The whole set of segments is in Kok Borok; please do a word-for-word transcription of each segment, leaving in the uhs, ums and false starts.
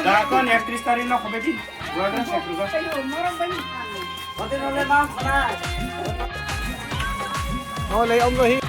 Dakon ektrish tarik no khobe di. Hotel hole mang khonai. Oh, lei om lo hi.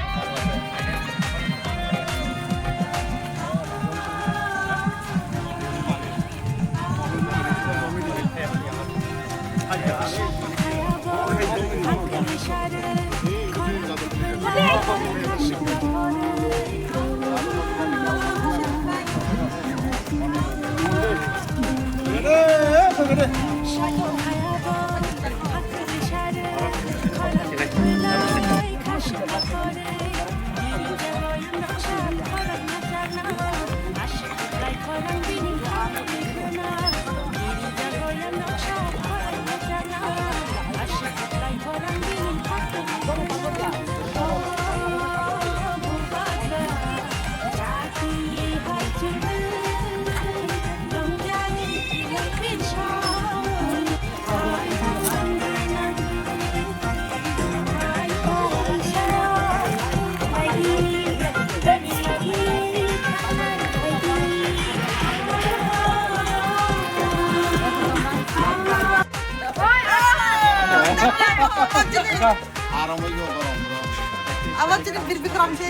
Abo chini Bir Bikram se.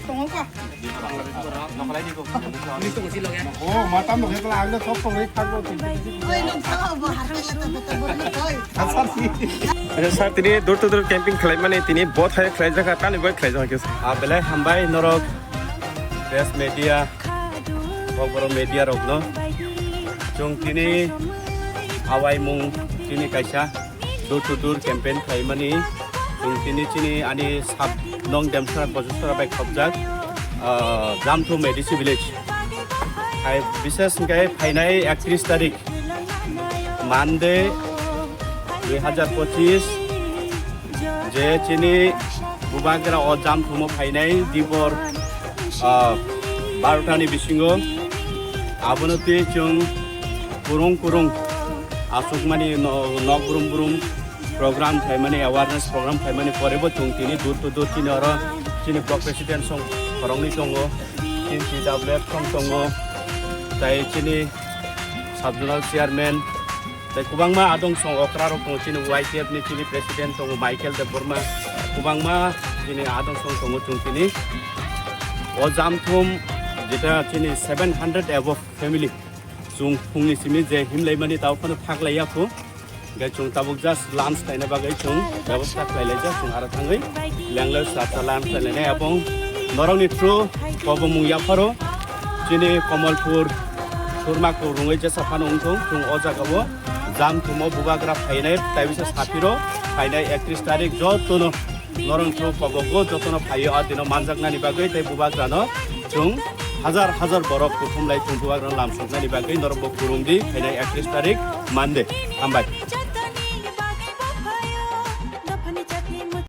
Tongo ko. Oh, mata mo ke kala ang sok sok ri thak bo. Oi, nung sa bo har ke ta ta bo ni koi. Asar si. Acha sir, tini door to door camping khlai mani tini bothai khlai jakha, tani bai khlai jakha kisa. Ah, belai hambai norok press media, kokborok media rokno. Chwng tini awaimung tini kaisa door to door campaign khlaimani, chwng tini chini ani sub nong Demsara Bojosora bai khopjak, ah, Jamthum A D C village. Hai bises hwnkhe phainai ektrish tarik Monday dui hazar pochis je chini bubagra o Jamthumo phainai dibor, ah, barota ni bisingo abono twi chwng kurung kurung aswkmani no-, nok brum brum program khlaimani, awareness program khlaimani porebo chwng tini door to door chini oro chini block president song khoroknwi tongo, chini T W F song tongo, tai chini sub zonal chairman, tai kwbangma adong song okra rok tongo, chini Y T F ni chini president tongo Michael Debbarma, kwbangma chini adong song tongo chwng tini o Jamthum jeta chini seven hundred above family. Chwng phungni simi je himlaimani tabo phano thaklai ya phu. Hingke chwng tabuk just lunch khlaina bagwi chwng bebosta khlai laijak, chwng aro thangwi lengloi sata lunch khlai lainai. Ebong norokni through kobomung yapharo chini Komolpur, Surmakur rungwi jesa phano wngthung, chwng o jagao Jamthumo bubagra phainai, tai bisa saphiro phainai ektrish tarik jotono norok through kobogo jotono phaio, a dino manjaknani bagwi tei bubagrano chwng hajar hajar borok kuthum lai chwng bubagrano lamsoknani bagwi norokbo khulumdi phainai ektrish tarik Monday. Hambai.